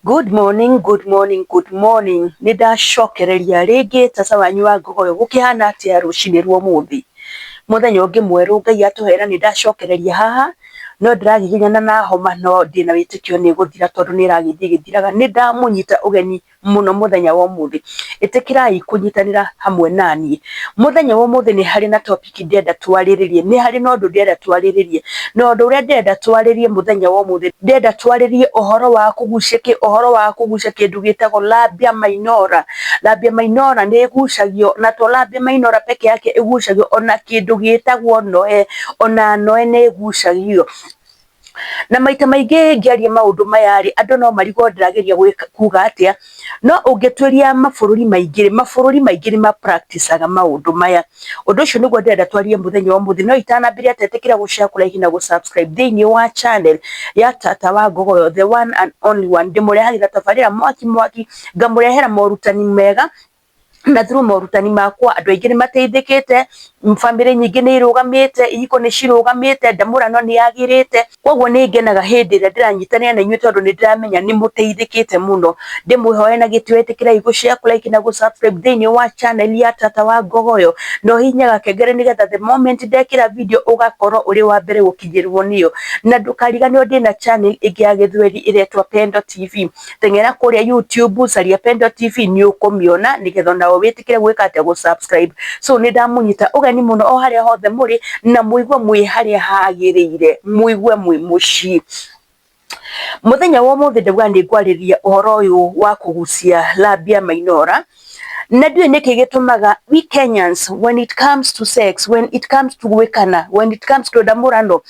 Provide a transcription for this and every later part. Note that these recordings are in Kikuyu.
Good morning, good morning, good morning. Nĩ ndacokereria rĩngĩ tata wanyu wa Ngogoyo. Gũkĩhana atĩa rũcinĩ rwa ũmũthĩ? Mũthenya ũngĩ mwerũ Ngai atũhera nĩ ndacokereria haha, no ndĩragiginyana na homa no ndĩna wĩtĩkio nĩ ĩgũthira tondũ nĩ ĩragĩthiĩ ĩgĩthiraga. Nĩ ndamũnyita ũgeni mũno mũthenya wa ũmũthĩ. Ĩtĩkĩrai kũnyitanĩra hamwe naniĩ. Mũthenya wa ũmũthĩ nĩ harĩ na topic ndĩrenda twarĩrĩrie, nĩ harĩ na ũndũ ndĩrenda twarĩrĩrie, na ũndũ ũrĩa ndĩrenda twarĩrie mũthenya wa ũmũthĩ, ndĩrenda twarĩrie ũhoro wa kũgucia kĩ, ũhoro wa kũgucia kĩndũ gĩtagwo labia minora. Labia minora nĩ ĩgucagio, na to labia minora peke yake ĩgucagio, ona kĩndũ gĩtagwo noe, ona noe nĩ ĩgucagio. Na maita maingĩ ngĩaria maũndũ maya rĩ, andũ no marigwo ndĩrageria kuga atĩa, no ũngĩtuĩria mabũrũri maingĩ rĩ, mabũrũri maingĩ nĩ ma practice aga maũndũ maya. Ũndũ ũcio nĩguo ndĩrenda twarie mũthenya wa ũmũthĩ, no itanambĩrĩria tetĩkĩra gũ share, kũ like na gũ subscribe thĩinĩ wa channel ya Tata wa Ngogoyo, the one and only one. Ndĩmũrehagĩra tabarĩra mwaki mwaki, ngamũrehera morutani mega, na through morutani makwa andũ aingĩ nĩ mateithĩkĩte, bamĩrĩ nyingĩ nĩ irũgamĩte, ihiko nĩ cirũgamĩte, ndamũrano nĩ yagĩrĩte, koguo nĩ ngenaga hĩndĩ ĩrĩa ndĩranyitanĩra na inyuĩ tondũ nĩ ndĩramenya nĩ mũteithĩkĩte mũno. Ndĩmwĩhoe na gĩtĩo ĩtĩkĩrai gũ share, kũ like na gũ subscribe thĩinĩ wa channel ya Tata wa Ngogoyo, na ũhihinye gakengere nĩgetha the moment ndekĩra video ũgakorwo ũrĩ wa mbere gũkinyĩrwo nĩyo. Na ndũkariganĩrwo ndĩna channel ĩngĩ ya gĩthweri ĩretwo Pendo TV. Teng'era kũrĩa YouTube, caria Pendo TV nĩ ũkũmĩona nĩgetha onawe wĩtĩkĩre gwĩka atĩa, gũ subscribe. So nĩ ndamũnyita ũgeni mũno o harĩa hothe mũrĩ, na mũigue mwĩ harĩa hagĩrĩire, mũigue mwĩ mũciĩ. Mũthenya wa ũmũthĩ ndauga nĩ ngwarĩria ũhoro ũyũ wa kũgucia labia minora, na ndiũĩ nĩkĩ gĩtũmaga we Kenyans when it comes to sex, when it comes to gwĩkana, when it comes to ndamũrano,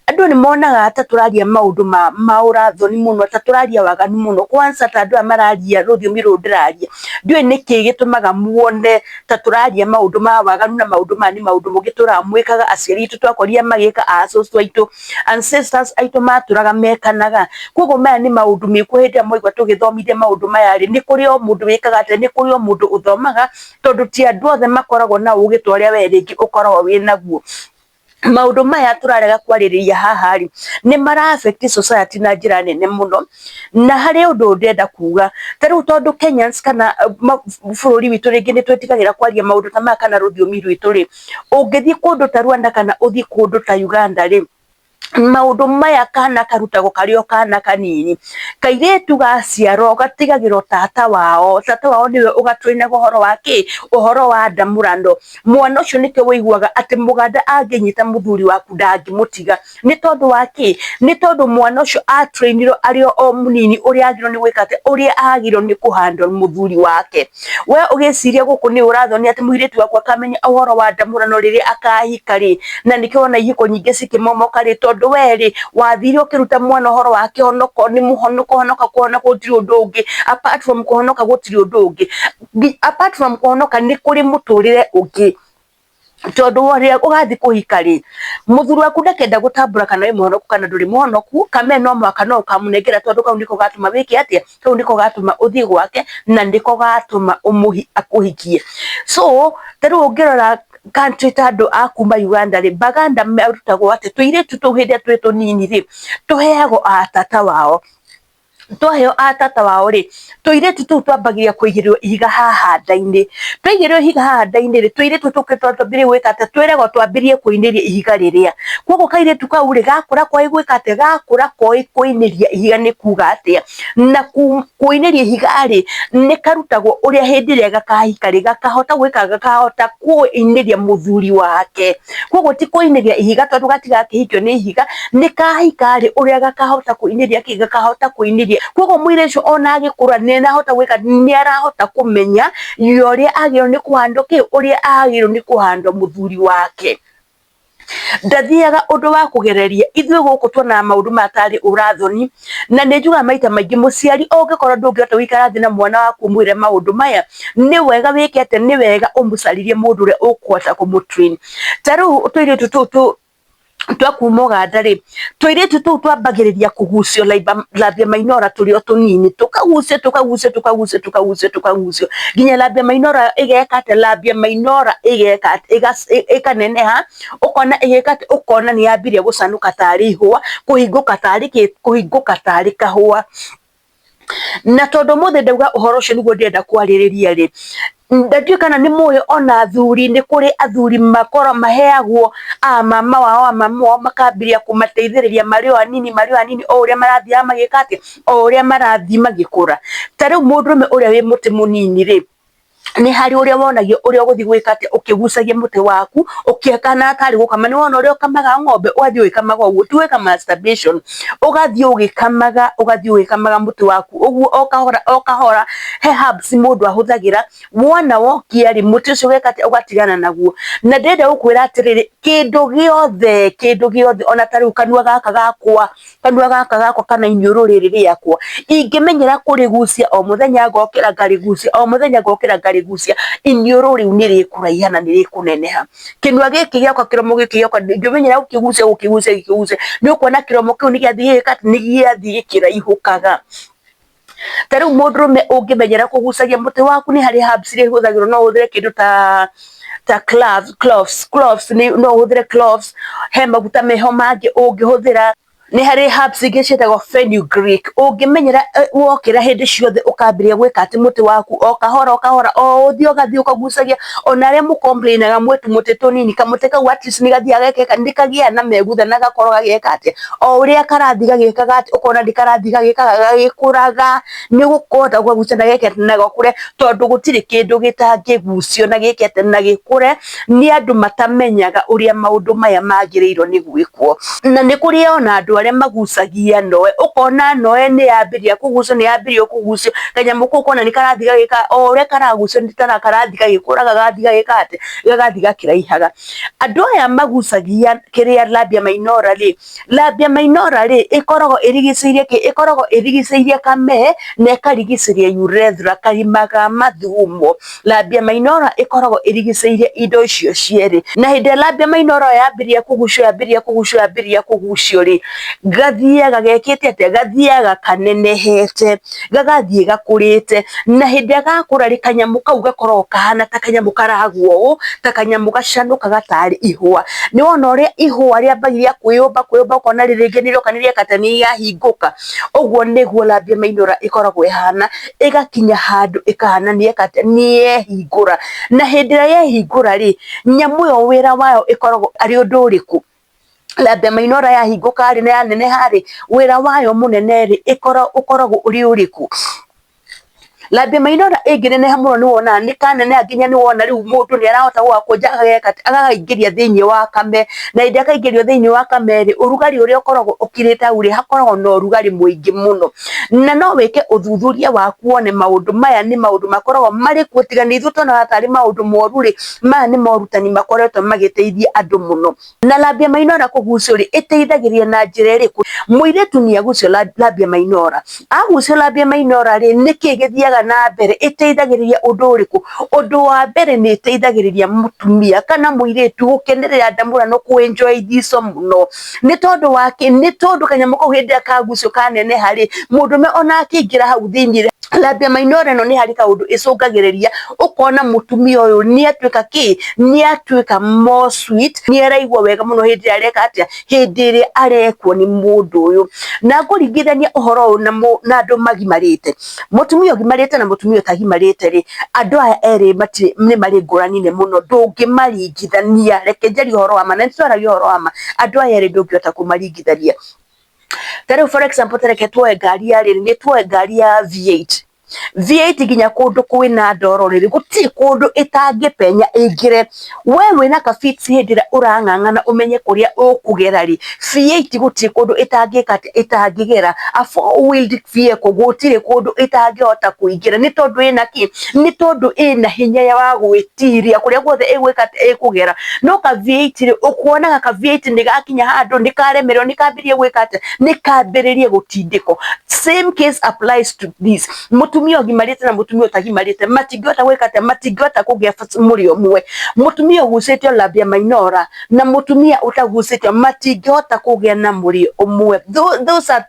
andũ nĩ monaga ta tũraria maũndũ ma ũrathoni mũno, ta tũraria waganu mũno, kwanza ta andũ aya mararia rũthiomi rũrũ ndĩraria, ndiũĩ nĩkĩ gĩtũmaga muone ta tũraria maũndũ ma waganu na maũndũ maya nĩ maũndũ mũgĩtũraga mwĩkaga, aciari aitũ twakorire magĩka, acũcũ aitũ, ancestors aitũ matũraga mekanaga, koguo maya nĩ maũndũ mekuo hĩndĩ ĩrĩa mwaigua tũgĩthomithia maũndũ maya rĩ, nĩ kũrĩ o mũndũ wĩkaga atĩa, nĩ kũrĩ o mũndũ ũthomaga, tondũ ti andũ othe makoragwo na ũgĩ ta ũrĩa we rĩngĩ ũkoragwo wĩ naguo. Maũndũ maya tũrarega kwarĩrĩria haha rĩ, nĩ mara affect society na njĩra nene mũno, na harĩ ũndũ ndĩrenda kuga, ta rĩu tondũ Kenyans kana bũrũri witũ rĩngĩ nĩ twĩtigagĩra kwaria maũndũ ta maya kana rũthiomi rwitũ rĩ, ũngĩthiĩ kũndũ ta Rwanda kana ũthiĩ kũndũ ta Uganda rĩ, maũndũ maya kana karutagwo karĩ o kana kanini, kairĩtu gaciarwo gatigagĩrwo tata wao, tata wao nĩwe ũgatũinaga ũhoro wa kĩ, ũhoro wa ndamũrano, mwana ũcio nĩkĩo ũiguaga atĩ mũganda angĩnyita mũthuri waku ndangĩmũtiga, nĩ tondũ wa kĩ, nĩ tondũ mwana ũcio atrainirwo arĩ o mũnini ũrĩa agĩrĩirwo nĩ gwĩka atĩa, ũrĩa agĩrĩirwo nĩ kũ handle mũthuri wake. We ũgĩciria gũkũ nĩ ũrathoni atĩ mũirĩtu waku akamenya ũhoro wa ndamũrano rĩrĩa akahika rĩ, na nĩkĩo wona ihiko nyingĩ cikĩmomoka rĩ, tondũ we rĩ, wathire ũkĩruta mwana ũhoro wa kĩhonoko, nĩ mũhonoka kũhonoka kũhonoka gũtirĩ ũndũ ũngĩ, apart from kũhonoka gũtirĩ ũndũ ũngĩ. Apart from kũhonoka nĩ kũrĩ mũtũrĩre ũngĩ, tondũ rĩrĩa ũgathiĩ kũhika rĩ, mũthuri waku ndakenda gũtambũra kana wĩ mũhonoku kana ndũrĩ mũhonoku, kamee no mũhaka no ũkamũnengera tondũ kau nĩko gatũma wĩke atĩa, kau nĩko gatũma ũthiĩ gwake na nĩko gatũma akũhikie. So ta rĩu ũngĩrora country ta andũ a kuma Uganda rĩ, Baganda marutagwo atĩ tũirĩtu tũu hĩndĩ ĩrĩa twĩ tũnini rĩ, tũheagwo a tata wao. Twaheo a tata wao rĩ, tũirĩtu tũu twambagĩrĩria kũigĩrĩrwo ihiga haha nda-inĩ, twaigĩrĩrwo ihiga haha nda-inĩ rĩ, tũirĩtu tũu twambĩrĩria gwĩka atĩa, twĩragwo twambĩrĩrie kũinĩria ihiga rĩrĩa, koguo kairĩtu kau rĩ, gakũra koĩ gwĩka atĩa, gakũra koĩ kũinĩria ihiga nĩ kuga atĩa, na kũinĩria ihiga rĩ, nĩ karutagwo ũrĩa hĩndĩ ĩrĩa gakahika rĩ, gakahota gwĩka, gakahota kũinĩria mũthuri wake. Koguo ti kũinĩria ihiga tondũ gatigakĩhikio nĩ ihiga, nĩ kahika rĩ, ũrĩa gakahota kũinĩria kĩ, gakahota kũinĩria. Koguo mũirĩtu ũcio ona agĩkũra nĩ arahota gwĩka, nĩ arahota kũmenya ũrĩa agĩrĩirwo nĩ kũ handle kĩ, ũrĩa agĩrĩirwo nĩ kũ handle mũthuri wake. Ndathiaga ũndũ wa kũgereria, ithuĩ gũkũ tuonaga maũndũ maya tarĩ ũrathoni, na nĩ njugaga maita maingĩ mũciari ũngĩkorwo ndũngĩhota gũikara thĩ na mwana waku ũmwĩre maũndũ maya, nĩ wega wĩke atĩa, nĩ wega ũmũcarĩrie mũndũ ũrĩa ũkũhota kũmũ train. Ta rĩu tũirĩtu tũu twa kuma Ũganda rĩ, tũirĩtu tũu twambagĩrĩria kũgucio labia minora tũrĩ o tũnini, tũkagucio tũkagucio tũkagucio tũkagucio tũkagucio nginya labia minora ĩgeka atĩa, labia minora ĩgeka ĩkaneneha, ũkona ĩgĩka atĩa, ũkona nĩ yambirie gũcanũka tarĩ ihũa, kũhingũka tarĩ kĩ, kũhingũka tarĩ kahũa. Na tondũ ũmũthĩ ndauga ũhoro ũcio nĩguo ndĩrenda kwarĩrĩria rĩ, ndiũĩ kana nĩ mũĩ ona athuri nĩ kũrĩ athuri makoragwo maheagwo a mama wao, a mama wao makambĩrĩria kũmateithĩrĩria marĩ o anini marĩ o anini o ũrĩa marathiaga magĩka atĩa, o ũrĩa marathiĩ magĩkũra. Ta rĩu mũndũrũme ũrĩa wĩ mũtĩ mũnini rĩ, nĩ harĩ ũrĩa wonagio ũrĩa ũgũthiĩ gwĩka atĩa ũkĩgucagia mũtĩ waku ũkĩkana tarĩ gũkama, nĩ wona ũrĩa ũkamaga ng'ombe ũgathiĩ ũgĩkamaga ũguo, ti gwĩka masturbation, ũgathiĩ ũgĩkamaga ũgathiĩ ũgĩkamaga mũtĩ waku ũguo o kahora o kahora, he herbs mũndũ ahũthagĩra, wona wokia rĩ mũtĩ ũcio ũgeka atĩa ũgatigana naguo. Na ndĩrenda gũkwĩra atĩrĩrĩ, kĩndũ gĩothe kĩndũ gĩothe ona ta rĩu kanua gaka gakwa kanua gaka gakwa kana iniũrũ rĩrĩ rĩakwa, ingĩmenyera kũrĩgucia o mũthenya ngokĩra ngarĩgucia, o mũthenya ngokĩra ngarĩgucia, iniũrũ rĩu nĩ rĩkũraiha na nĩ rĩkũneneha. Kĩnua gĩkĩ gĩakwa kĩromo gĩkĩ gĩakwa ingĩmenyera gũkĩgucia gũkĩgucia gũkĩgucia, nĩ ũkuona kĩromo kĩu nĩ gĩathiĩ gĩgĩka atĩ, nĩ gĩathiĩ gĩkĩraihũkaga. Ta rĩu mũndũrũme ũngĩmenyera kũgucagia mũtĩ waku nĩ harĩ herbs iria ihũthagĩrwo no ũhũthĩre kĩndũ ta ta cloves, cloves no ũhũthĩre cloves, he maguta meho mangĩ ũngĩhũthĩra, nĩ harĩ herbs ingĩ ciĩtagwo fenugreek, ũngĩmenyera wokĩra hĩndĩ ciothe ũkambĩrĩria gwĩka atĩ mũtĩ waku o kahora o kahora o ũthiĩ ũgathiĩ ũkagucagia, ona arĩa mũ complain aga mwĩ tũmũtĩ tũnini, kamũtĩ kau at least nĩ gathiaga gageka nĩ kagĩaga na megutha na gakorwo gagĩka atĩa, o ũrĩa karathiĩ gagĩkaga atĩ ũkona nĩ karathiĩ gagĩkaga gagĩkũraga, nĩ ũkũhota gũkagucia na geke na gakũre, tondũ gũtirĩ kĩndũ gĩtangĩgucio na gĩke atĩ na gĩkũre, nĩ andũ matamenyaga ũrĩa maũndũ maya magĩrĩirwo nĩ gwĩkwo. Na nĩ kũrĩ ona andũ arĩa magucagia noe, ũkona noe nĩ yambĩrĩria kũgucio nĩ yambĩrĩria kũgucio, kanyamũ kau ũkona nĩ karathiĩ gagĩka o ũrĩa karagucio nĩ ta karathiĩ gagĩkũraga gagathiĩ gagĩka atĩ, gagathiĩ gakĩraihaga. Andũ aya magucagia kĩrĩa labia minora rĩ, labia minora rĩ, ĩkoragwo ĩrigicĩirie kĩ? Ĩkoragwo ĩrigicĩirie kamee na ĩkarigicĩria urethra, karima ga mathugumo. Labia minora ĩkoragwo ĩrigicĩirie indo icio cierĩ. Na hĩndĩ ĩrĩa labia minora yambĩrĩria kũgucio yambĩrĩria kũgucio yambĩrĩria kũgucio rĩ, gathiaga gekĩte atĩa? Gathiaga kanenehete. Gagathiĩ gakũrĩte, na hĩndĩ ĩrĩa gakũra rĩ, kanyamũ kau gakoragwo kahana ta kanyamũ karagwo ũũ, ta kanyamũ gacanũkaga tarĩ ihũa. Nĩ wona ũrĩa ihũa rĩambagia kwĩyũmba kwĩyũmba ũkona rĩngĩ nĩ rĩoka nĩ rĩeka atĩ nĩ rĩahingũka, ũguo nĩguo labia minora ĩkoragwo ĩhana, ĩgakinya handũ ĩkahana nĩ yeka atĩa, nĩ yehingũra. Na hĩndĩ ĩrĩa yehingũra rĩ, nyamũ ĩyo wĩra wayo ĩkoragwo arĩ ũndũ ũrĩkũ? Labia minora yahingũka rĩ na yaneneha rĩ, wĩra wayo mũnene rĩ, ũkoragwo ũrĩ ũrĩkũ? Labia minora ĩngĩneneha mũno nĩ wonaga nĩ kaneneha nginya nĩ wona rĩu mũndũ nĩ arahota gũgakũnja agageka atĩ, agakaingĩria thĩiniĩ wa kame, na hĩndĩ ĩrĩa kaingĩrio thĩiniĩ wa kame rĩ, ũrugarĩ ũrĩa ũkoragwo ũkirĩte hau rĩ, hakoragwo na ũrugarĩ mũingĩ mũno. Na no wĩke ũthuthuria waku wone maũndũ maya nĩ maũndũ makoragwo marĩ kuo, tiga nĩ ithuĩ tuonaga tarĩ maũndũ moru rĩ, maya nĩ morutani makoretwo magĩteithia andũ mũno. Na labia minora kũgucio rĩ, ĩteithagĩrĩria na njĩra ĩrĩkũ? Mũirĩtu nĩ agucio labia minora. Agucio labia minora rĩ, nĩkĩ gĩthiaga na mbere? Ĩteithagĩrĩria ũndũ ũrĩkũ? Ũndũ wa mbere nĩ ĩteithagĩrĩria mũtumia kana mũirĩtu gũkenerera ndamũrano kũ enjoy ithico mũno. Nĩ tondũ wa kĩ? Nĩ tondũ kanyamũ kau hĩndĩ ĩrĩa kagucio kaneneha rĩ, mũndũrũme ona akĩingĩra hau thĩiniĩ labia minora ĩno nĩ harĩ kaũndũ ĩcũngagĩrĩria ũkona mũtumia ũyũ nĩ atuĩka kĩ? Nĩ atuĩka more sweet, nĩ araigua wega mũno hĩndĩ ĩrĩa areka atĩa? Hĩndĩ ĩrĩa arekwo nĩ mũndũ ũyũ. Na ngũringithania ũhoro ũyũ na andũ magimarĩte. Mũtumia ũgimarĩte na mũtumia ũtagimarĩte rĩ, andũ aya erĩ matirĩ nĩ marĩ ngũrani nene mũno, ndũngĩmaringithania. Reke njarie ũhoro wa ma, na nĩ twaragia ũhoro wa ma, andũ aya erĩ ndũngĩhota kũmaringithania. Ta rĩu for example ta reke tuoe ngari ya rĩrĩ, nĩ tuoe ngari ya V8. V8 nginya kũndũ kwĩna ndoro rĩrĩ, gũtirĩ kũndũ ĩtangĩpenya ĩingĩre. We wĩna ka Vitz hĩndĩ ĩrĩa ũrang'ang'ana ũmenye kũrĩa ũkũgera rĩ, V8 gũtirĩ kũndũ ĩtangĩka atĩa, ĩtangĩgera. A four wheeled vehicle gũtirĩ kũndũ ĩtangĩhota kũingĩra nĩ tondũ ĩna kĩ? Nĩ tondũ ĩna hinya wa gwĩtiria kũrĩa guothe ĩgwĩka atĩa, ĩkũgera. No ka V8 rĩ, ũkuonaga ka V8 nĩ gakinya handũ nĩ karemererwo nĩ kambĩrĩria gwĩka atĩa, nĩ kambĩrĩria gũtindĩkwo. Same case applies to this. Mũtumia ũgimarĩte na mũtumia ũtagimarĩte matingĩhota gwĩka atĩa, matingĩhota kũgĩa mũrĩo ũmwe. Mũtumia ũgucĩtio labia minora na mũtumia ũtagucĩtio matingĩhota kũgĩa na mũrĩo ũmwe. Those are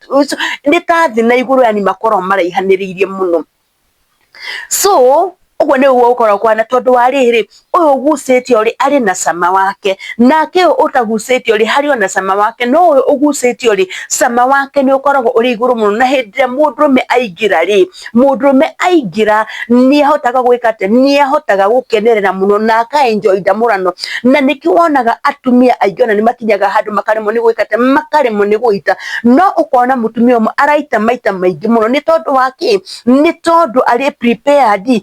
nĩ ta thĩ na igũrũ yani makoragwo maraihanĩrĩirie mũno. So Ũguo nĩguo gũkoragwo kũhana tondũ wa rĩrĩ, ũyũ ũgucĩtio rĩ arĩ na cama wake, nake ũyũ ũtagucĩtio rĩ harĩ ona cama wake, no ũyũ ũgucĩtio rĩ cama wake nĩ ũkoragwo ũrĩ igũrũ mũno, na hĩndĩ ĩrĩa mũndũrũme aingĩra rĩ, mũndũrũme aingĩra nĩ ahotaga gwĩka atĩa, nĩ ahotaga gũkenerera mũno na aka enjoy ndamũrano, na nĩkĩo wonaga atumia aingĩ ona nĩ makinyaga handũ makaremwo nĩ gwĩka atĩa, makaremwo nĩ gũita, no ũkona mũtumia ũmwe araita maita maingĩ mũno, nĩ tondũ wa kĩ? Nĩ tondũ arĩ prepared,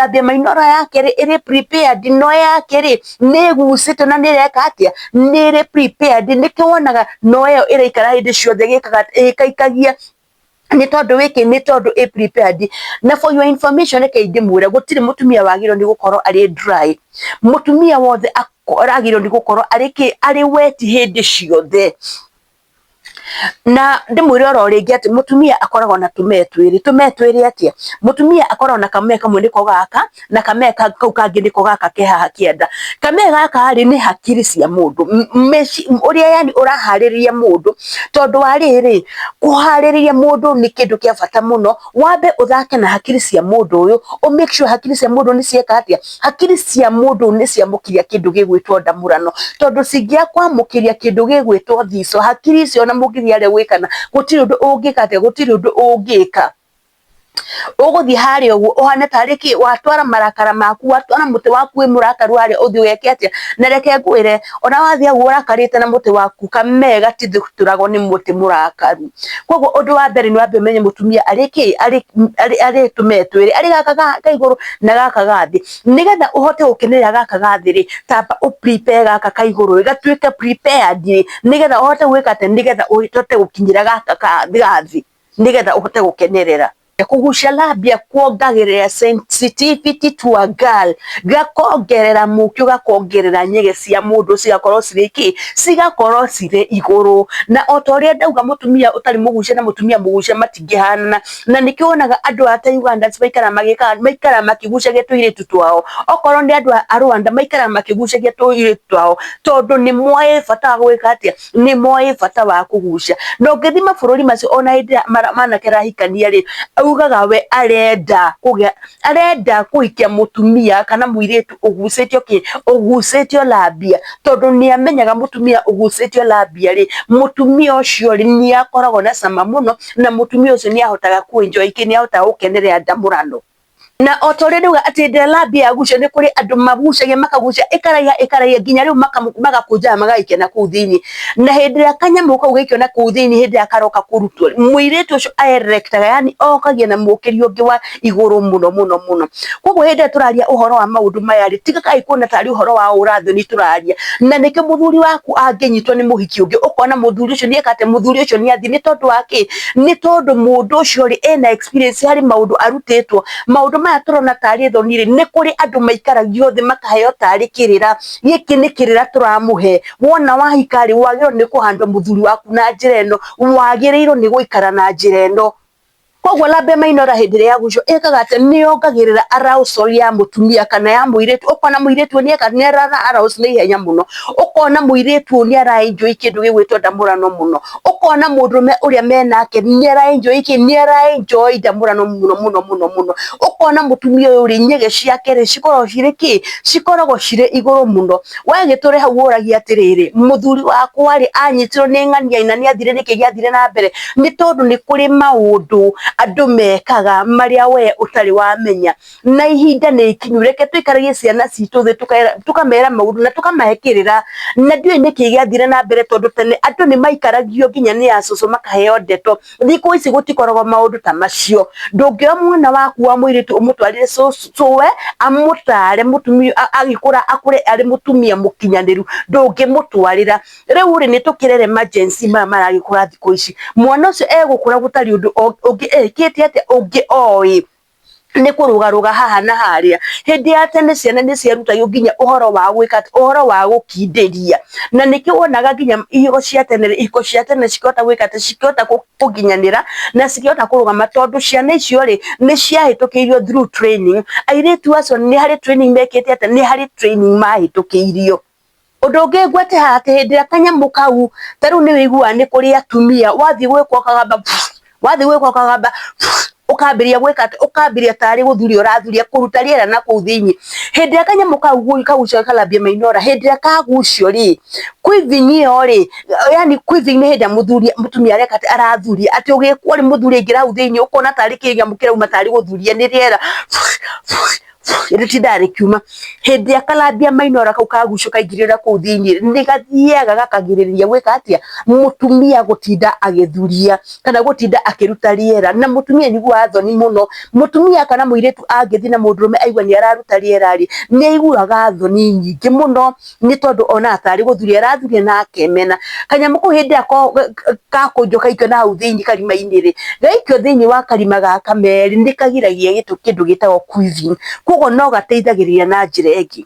labia minora yake rĩ ĩrĩ prepared, no yake rĩ nĩ ĩgucĩte na nĩ ĩreka atĩa, nĩ ĩrĩ prepared, nĩkĩo wonaga no ĩyo ĩraikara hĩndĩ ciothe ĩgĩkaga ĩgĩkaikagia nĩ tondũ wĩkĩ nĩ tondũ ĩ prepared. Na for your information reke ndĩmwĩre gũtirĩ mũtumia wagĩrĩirwo nĩ gũkorwo arĩ dry, mũtumia wothe aragĩrĩirwo nĩ gũkorwo arĩ kĩ, arĩ wet hĩndĩ ciothe. Na ndĩmwĩre oro rĩngĩ atĩ mũtumia akoragwo na tũmee twĩrĩ, tũmee twĩrĩ atĩa? Mũtumia akoragwo na kamee kamwe nĩko gaka, na kamee kau kangĩ nĩko gaka ke haha kĩanda. Kamee gaka rĩ nĩ hakiri cia mũndũ, ũrĩa yani ũraharĩrĩria mũndũ, tondũ wa rĩrĩ, kũharĩrĩria mũndũ nĩ kĩndũ kĩa bata mũno, wambe ũthake na hakiri cia mũndũ ũyũ, ũ make sure hakiri cia mũndũ nĩ cieka atĩa, hakiri cia mũndũ nĩ ciamũkĩria kĩndũ gĩgwĩtwo ndamũrano, tondũ cingĩaga kwamũkĩria kĩndũ gĩgwĩtwo thico, hakiri icio ona mũngĩthiĩ harĩa gwĩkana, gũtirĩ ũndũ ũngĩka atĩa, gũtirĩ ũndũ ũngĩka. Ũgũthiĩ harĩa ũguo ũhane tarĩ kĩ, watwara marakara maku, watwara mũtĩ waku wĩ mũrakaru harĩa ũthiĩ ũgeke atĩa, na reke ngwĩre ona wathiĩ hau ũrakarĩte na mũtĩ waku kamee gatithutũragwo nĩ mũtĩ mũrakaru. Koguo ũndũ wa mbere nĩ wambe ũmenye mũtumia arĩ kĩ, arĩ tũmee twĩrĩ, arĩ gaka ka igũrũ na gaka ga thĩ, nĩgetha ũhote gũkenerera gaka ga thĩ rĩ, tamba ũ prepare gaka ka igũrũ rĩ, gatuĩke prepared rĩ, nĩgetha ũhote gwĩka atĩa, nĩgetha ũhote gũkinyĩra gaka ga thĩ, nĩgetha ũhote gũkenerera. Kũgucia labia kuongagĩrĩra sensitivity to a girl, gakongerera mũkĩ, gakongerera nyege cia mũndũ cigakorwo cirĩ kĩ, cigakorwo cirĩ igũrũ. Na ota ũrĩa ndauga mũtumia ũtarĩ mũgucia na mũtumia mũgucia matingĩhanana, na nĩkĩo wonaga andũ aya ta Uganda maikaraga magĩkaga, maikaraga makĩgucagia tũirĩtu twao, okorwo nĩ andũ a Rwanda maikaraga makĩgucagia tũirĩtu twao, tondũ nĩ moĩ bata wa gwĩka atĩa, nĩ moĩ bata wa kũgucia. Na ũngĩthiĩ mabũrũri macio ona hĩndĩ ĩrĩa mwanake arahikania rĩ, augaga we arenda kũgĩa, arenda kũhikia mũtumia kana mũirĩtu ũgucĩtio kĩ, ũgucĩtio labia, tondũ nĩ amenyaga mũtumia ũgucĩtio labia rĩ, mũtumia ũcio rĩ, nĩ akoragwo na cama mũno, na mũtumia ũcio nĩ ahotaga kũ enjoy kĩ, nĩ ahotaga gũkenerera ndamũrano. Na ota ũrĩa ndauga atĩ hĩndĩ ĩrĩa labia yagucio nĩ kũrĩ andũ magucagia makagucia ĩkaraiha ĩkaraiha nginya rĩu magakũnjaga magagaikia na kũu thĩiniĩ. Na hĩndĩ ĩrĩa kanyamũ kau gaikio na kũu thĩiniĩ hĩndĩ ĩrĩa karoka kũrutwo mũirĩtu ũcio erectaga, yani okagia na mũkĩrio ũngĩ wa igũrũ mũno mũno mũno. Koguo hĩndĩ ĩrĩa tũraria ũhoro wa maũndũ maya rĩ, tigagai kuona tarĩ ũhoro wa ũra-thoni tũraria. Na nĩkĩo mũthuri waku angĩnyitwo nĩ mũhiki ũngĩ ũkona mũthuri ũcio nĩ eka atĩa, mũthuri ũcio nĩ athiĩ. Nĩ tondũ wa kĩ? Nĩ tondũ mũndũ ũcio rĩ ena experience harĩ maũndũ arutĩtwo. Maũndũ maya tũrona tarĩ thoni rĩ, nĩ kũrĩ andũ maikaragio thĩ makaheo tarĩ kĩrĩra, gĩkĩ nĩ kĩrĩra tũramũhe, wona wahika rĩ, wagĩrĩirwo nĩ kũhandwo mũthuri waku na njĩra ĩno, wagĩrĩirwo nĩ gũikara na njĩra ĩno. Koguo labia minora hĩndĩ ĩrĩa yagucio ĩkaga atĩ nĩ yongagĩrĩra arousal ya mũtumia kana ya mũirĩtu, ũkona mũirĩtu ũyũ nĩeka nĩ ara arouse na ihenya mũno, ũkona mũirĩtu ũyũ nĩ ara enjoy kĩndũ gĩgwĩtwo ndamũrano mũno, ũkona mũndũrũme ũrĩa menake nĩ ara enjoy kĩ, nĩ ara enjoy ndamũrano mũno mũno mũno mũno, ũkona mũtumia ũyũ rĩ nyege ciake rĩ cikoragwo cirĩ kĩ, cikoragwo cirĩ igũrũ mũno. We gĩtũre hau ũragia atĩrĩrĩ, mũthuri wakwa rĩ anyitirwo nĩ ng'ania na nĩ athire nĩkĩ gĩathire na mbere, nĩ tondũ nĩ kũrĩ maũndũ andũ mekaga marĩa we ũtarĩ wamenya, na ihinda nĩ ikinyu, reke tũikaragie ciana citũ thĩ tũkamera maũndũ na tũkamahe kĩrĩra, na ndiũĩ nĩkĩ gĩathire na mbere tondũ tene andũ nĩ maikaragio nginya nĩ acũcũ makaheo ndeto, thikũ ici gũtikoragwo maũndũ ta macio, ndũngĩoya mwana waku wa mũirĩtu ũmũtwarĩre cũwe amũtare mũtumia agĩkũra akũre arĩ mũtumia mũkinyanĩru, ndũngĩmũtwarĩra. Rĩu rĩ nĩ tũkĩrere ma Gen Z maya maragĩkũra thikũ ici, mwana ũcio egũkũra gũtarĩ ũndũ ũngĩ ekĩte atĩa ũngĩ oĩ. Nĩ kũrũgarũga haha na harĩa. Hĩndĩ ya tene ciana nĩ ciarutagwo nginya ũhoro wa gwĩka atĩ, ũhoro wa gũkindĩria. Na nĩkĩo wonaga nginya ihiko cia tene ihiko cia tene cikĩhota gwĩka atĩ, cikĩhota gũkinyanĩra na cikĩhota kũrũgama tondũ ciana icio rĩ, nĩ ciahĩtũkĩirio through training. Airĩtu acio nĩ harĩ training mekĩte atĩa, nĩ harĩ training mahĩtũkĩirio. Ũndũ ũngĩ ngwete haha atĩ hĩndĩ ĩrĩa kanyamũ kau, ta rĩu nĩ wĩiguaga nĩ kũrĩ atumia, wathiĩ gwĩkwo ũkagamba wathiĩ gwĩkwo ũkagamba. Ũkambĩrĩria gwĩka atĩ, ũkambĩrĩria tarĩ gũthuria ũrathuria kũruta rĩera na kũu thĩinĩ. Hĩndĩ ĩrĩa kanyamũ kau kagucio kalambia mainora, hĩndĩ ĩrĩa kagucio rĩ, quiving ĩyo rĩ, yani quiving nĩ hĩndĩ ĩrĩa mũthuri mũtumia areka atĩ, arathuria, atĩ ũgĩkwo rĩ, mũthuri aingĩra hau thĩinĩ ũkona tarĩ kĩnyamũ kĩrauma tarĩ gũthuria nĩ rĩera rĩtindaga rĩkiuma. Hĩndĩ ĩrĩa kalambia mainora kau kagucio kaingĩrio na kũu thĩinĩ, nĩ gathiaga gakagirĩrĩria gwĩka atĩa, mũtumia gũtinda agĩthuria kana gũtinda akĩruta rĩera. Na mũtumia nĩ aiguaga thoni mũno. Mũtumia kana mũirĩtu angĩthiĩ na mũndũrũme aigue nĩ araruta rĩera rĩ, nĩ aiguaga thoni nyingĩ mũno nĩ tondũ onaga tarĩ gũthuria arathuria na akemena. Kanyamũ kau hĩndĩ ĩrĩa gakũnjwo gaikio na hau thĩinĩ karima-inĩ rĩ, gaikio thĩinĩ wa karima gaka merĩ nĩ kagiragia kĩndũ gĩtagwo quiving. Koguo no gateithagĩrĩria na njĩra ĩngĩ.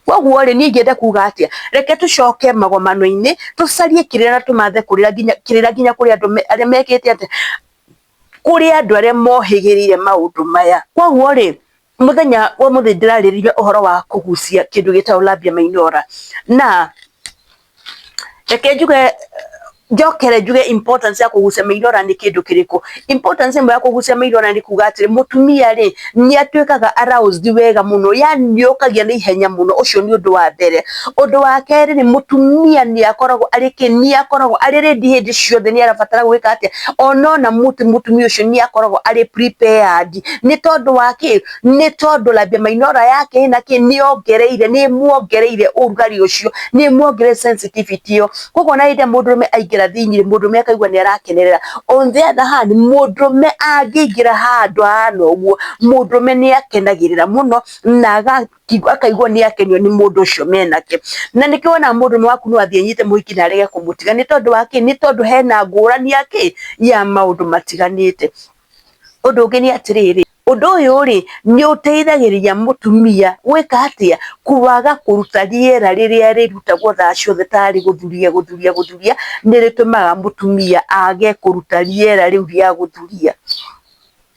Koguo rĩ, niĩ ingĩenda kuga atĩa, reke tũcoke magomano-inĩ, tũcarie kĩrĩra na tũmathe kĩrĩra nginya kũrĩ andũ arĩa mekĩte atĩa, kũrĩ andũ arĩa mohĩgĩrĩire maũndũ maya. Koguo rĩ, mũthenya wa ũmũthĩ ndĩrarĩrĩria ũhoro wa kũgucia kĩndũ gĩtagwo labia minora. Na reke njuge njokere njuge importance ya kũgucia minora nĩ kĩndũ kĩrĩkũ. Importance ĩmwe ya kũgucia minora nĩ kuga atĩrĩ, mũtumia rĩ, nĩ atuĩkaga aroused wega mũno, yani nĩ okagia na ihenya mũno, ũcio nĩ ũndũ wa mbere. Ũndũ wa kerĩ nĩ mũtumia nĩ akoragwo arĩ kĩ, nĩ akoragwo arĩ ready hĩndĩ ciothe, nĩ arabatara gwĩka atĩa, ona ona mũtumia ũcio nĩ akoragwo arĩ prepared, nĩ tondũ wa kĩ, nĩ tondũ labia minora yake ĩna kĩ, nĩ yongereire, nĩ ĩmuongereire ũrugarĩ ũcio, nĩ ĩmuongereire sensitivity ĩyo. Koguo ona hĩndĩ ĩrĩa mũndũrũme aingĩra thĩinĩ mũndũrũme akaigua nĩ arakenerera. On the other hand, mũndũrũme angĩingĩra handũ hahana ũguo, mũndũrũme nĩ akenagĩrĩra mũno na akaigua nĩ akenio nĩ mũndũ ũcio menake. Na nĩkĩo wonaga mũndũrũme waku no athiĩ anyite mũhiki na arege kũmũtiga nĩ tondũ wa kĩ? Nĩ tondũ hena ngũrani ya kĩ? Ya maũndũ matiganĩte. Ũndũ ũngĩ nĩ atĩrĩrĩ, ũndũ ũyũ rĩ, nĩ ũteithagĩrĩria mũtumia gwĩka atĩa? Kwaga kũruta rĩera rĩrĩa rĩrutagwo thaa ciothe tarĩ gũthuria gũthuria gũthuria, nĩ rĩtũmaga mũtumia age kũruta rĩera rĩu rĩa gũthuria.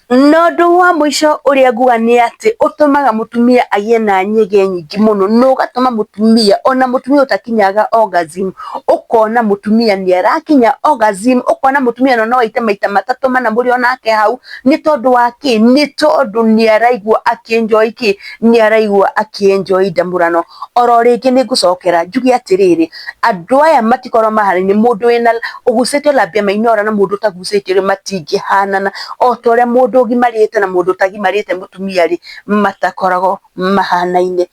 Na ũndũ wa mũico ũrĩa nguga nĩ atĩ ũtũmaga mũtumia agĩe na nyege nyingĩ mũno na ũgatũma mũtumia ona mũtumia ũtakinyaga orgasm, ũkona mũtumia nĩ arakinya orgasm, ũkona mũtumia ona no aite maita matatũ mana mũrĩ o nake hau, nĩ tondũ wa kĩ? Nĩ tondũ nĩ araigua akĩ enjoy kĩ? Nĩ araigua akĩ enjoy ndamũrano. Oro rĩngĩ nĩ ngũcokera njuge atĩrĩrĩ, andũ aya matikoragwo mahanaine, mũndũ wĩna ũgucĩtio labia minora na mũndũ ũtagucĩtio rĩ, matingĩhanana, o ta ũrĩa mũndũ ũgimarĩte na mũndũ ũtagimarĩte mũtumia rĩ, matakoragwo mahanaine.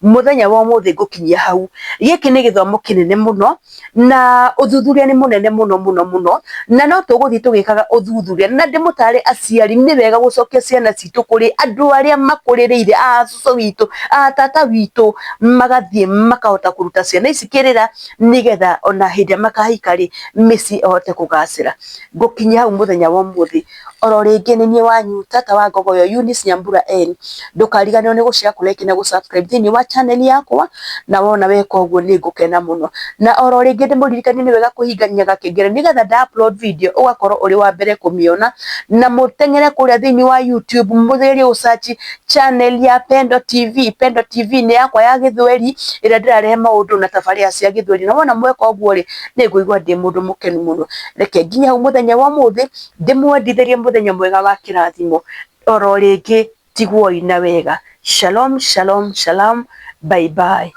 Mũthenya wa ũmũthĩ ngũkinyia hau. Gĩkĩ nĩ gĩthomo kĩnene mũno na ũthuthuria nĩ mũnene mũno mũno mũno, na no tũgũthiĩ tũgĩkaga ũthuthuria, na ndĩmũtare aciari nĩ wega gũcokia ciana citũ kũrĩ andũ arĩa makũrĩrĩire, a cũcũ witũ, a tata witũ, magathiĩ makahota kũruta ciana ici kĩrĩra, nĩgetha ona hĩndĩ ĩrĩa makahika rĩ, mĩciĩ ĩhote kũgacĩra. Ngũkinyia hau mũthenya wa ũmũthĩ. Oro rĩngĩ nĩ niĩ wanyu tata wa Ngogoyo Eunice Nyambura N. Ndũkariganĩrwo nĩ gũ-share, kũ-like na gũ-subscribe thĩinĩ wa channel yakwa, na wona weka ũguo nĩ ngũkena mũno. Na oro rĩngĩ ndĩmũririkanie nĩ wega kũhingania gakengere nĩgetha nda upload video ũgakorwo ũrĩ wa mbere kũmĩona, na mũteng'ere kũrĩa thĩinĩ wa YouTube mũgerie gũ search channel ya Pendo TV. Pendo TV nĩ yakwa ya gĩthweri ĩrĩa ndĩrarehe maũndũ na tabarĩra cia gĩthweri, na wona mweka ũguo rĩ, nĩ ngũigua ndĩ mũndũ mũkenu mũno. Reke nginye hau mũthenya wa ũmũthĩ, ndĩmwendithĩrie mũthenya mwega wa kĩrathimo. Oro rĩngĩ tigwoi na wega. Shalom, shalom, shalom. Bye bye.